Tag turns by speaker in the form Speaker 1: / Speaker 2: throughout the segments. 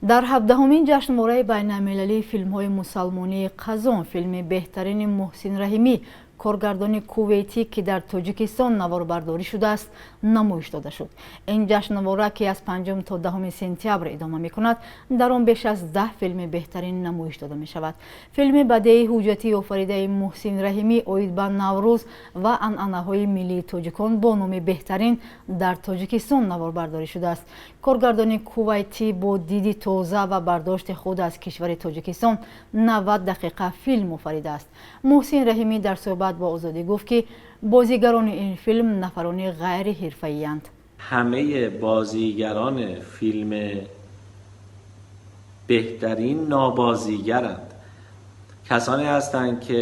Speaker 1: Дар 17-умин ҷашнвораи байналмилалии филмҳои мусалмонии Қазон филми беҳтарини Муҳсин Раҳимӣ, коргардони кувейтӣ, ки дар Тоҷикистон наворбардорӣ шудааст, намоиш дода шуд. Ин ҷашнвора, ки аз 5 то 10 сентябр идома мекунад, дар он беш аз 10 филми беҳтарин намоиш дода мешавад. Филми бадеи ҳуҷҷатии офаридаи Муҳсин Раҳимӣ оид ба Наврӯз ва анъанаҳои миллии тоҷикон бо номи беҳтарин дар Тоҷикистон наворбардорӣ шудааст. Коргардони кувайтӣ бо диди тоза ва бардошти худ аз кишвари Тоҷикистон 90 дақиқа филм офаридааст. Муҳсин Раҳимӣ дар суҳбат бо Озодӣ гуфт, ки бозигарони ин филм нафарони ғайриҳирфаиянд.
Speaker 2: Ҳамаи бозигарони филми беҳтарин нобозигаранд. Касоне ҳастанд, ки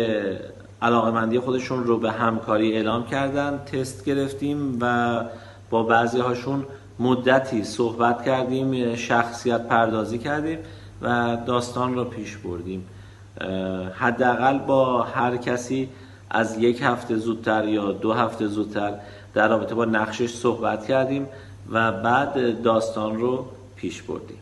Speaker 2: алоқамандии худашон رو به همکاری اعلام کردن، تست گرفتیم و با بعضی هاشون مدتی صحبت کردیم، شخصیت پردازی کردیم و داستان رو پیش بردیم. حداقل با هر کسی از 1 هفته زودتر یا 2 هفته زودتر در رابطه با نقشش صحبت کردیم و بعد داستان رو پیش بردیم.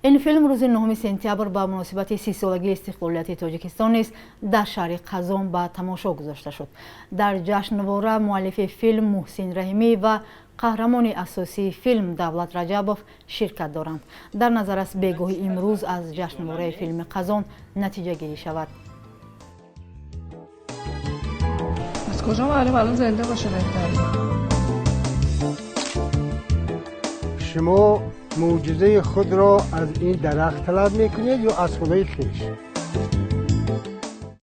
Speaker 1: Ин филм рӯзи 9 сентябр ба муносибати 30-солагии истиқлолияти Тоҷикистон низ дар шаҳри Қазон ба тамошо гузошта шуд. Дар ҷашнвора муаллифи филм Муҳсин Раҳимӣ ва қаҳрамони асосии филм Давлат Раҷабов ширкат доранд. Дар назар аст, бегоҳи имрӯз аз ҷашнвораи филми Қазон натиҷагирӣ шавад.
Speaker 3: Аз куҷо маълум алон зинда боша беҳтар?
Speaker 4: Шумо мӯъҷизаи худро аз ин дарахт талаб мекунед ё аз худои хеш?